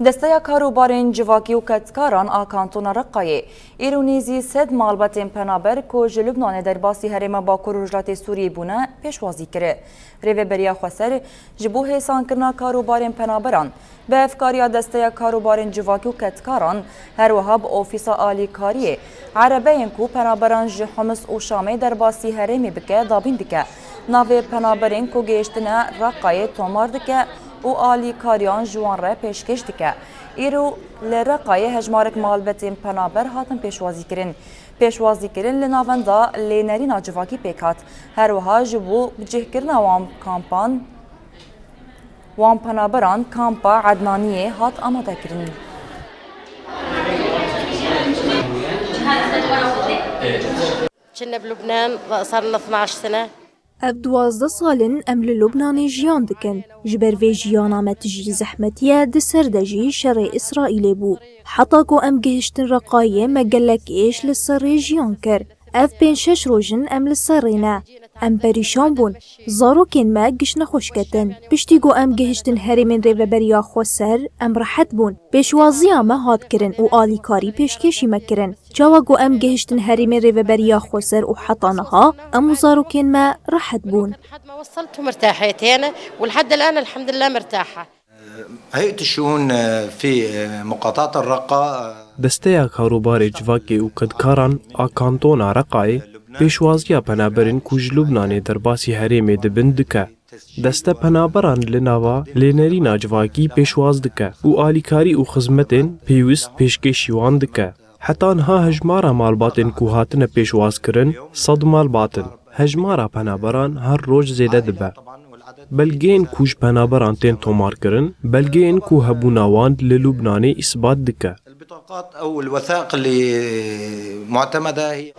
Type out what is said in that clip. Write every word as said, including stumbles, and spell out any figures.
Desteya Karûbarên Civakî û Kedkaran a Kantona Reqayê îro nêzî sed malbetên penaber ku ji Lubnanê derbasî herêma Bakur û Rojhilatê Sûriyê bûne, pêşwazî kir. Rêveberiya Xweser ji bo hêsankirina karûbarên penaberan bi hevkariya Desteya Karûbarên Civakî û Kedkaran, her wiha bi Ofîsa Alîkariyê, erebeyên ku penaberan ji Humis û Şamê derbasî herêmê bike, dabîn dike. Navê penaberên ku gihiştine Reqayê tomar dike û alîkariyan ji wan re pêşkêş dike. Îro li Reqayê hejmarek malbetên penaber hatin pêşwazîkirin. Pêşwazîkirin li navenda lênerîna civakî pêk hat. Her wiha ji bo bicihkirina wan kampan, wan penaberan kampa Ednaniyê hat amadekirin. كنا بلبنان، صار لنا اثناش سنة. Ev duwazdeh sal in em li Lubnanê jiyan dikin. Ji ber vê jiyana me tijî zehmetî ye, di ser de jî şerê Îsraîlê bû. Heta ku em gihiştin Reqayê, me gelek êş li ser rê jiyan kir. Ev pênc şeş roj in em li ser rê ne. Em perîşan bûn. Zarokên me giş nexweş ketin. Piştî ku em gihiştin herêmên Rêveberiya Xweser, em rehet bûn. Pêşwaziya me hat kirin û alîkarî pêşkêşî me kirin. Çawa ku em gihiştin herêmên Rêveberiya Xweser û heta niha, em û zarokên me rehet bûn. لحد ما وصلت ومرتاحة هنا، ولحد الآن الحمد لله مرتاحة. هيئة الشؤون في مقاطعة الرقة. Desteya Karûbarê Civakê û Kedkaran a Kantona Reqayê pêşwaziya penaberên ku ji Lubnanê derbasî herêmê dibin dike. Deste penaberan li nava lênerîna civakî pêşwaz dike û alîkarî û xizmetên pêwist pêşkêşî wan dike. Heta niha hejmara malbatên ku hatine pêşwazkirin sed malbat in. Hejmara penaberan her roj zêde dibe. Belgeyên ku ji penaberan tên tomarkirin, belgeyên ku hebûna wan li Lubnanê îsbat dike. البطاقات أو الوثائق اللي معتمدة هي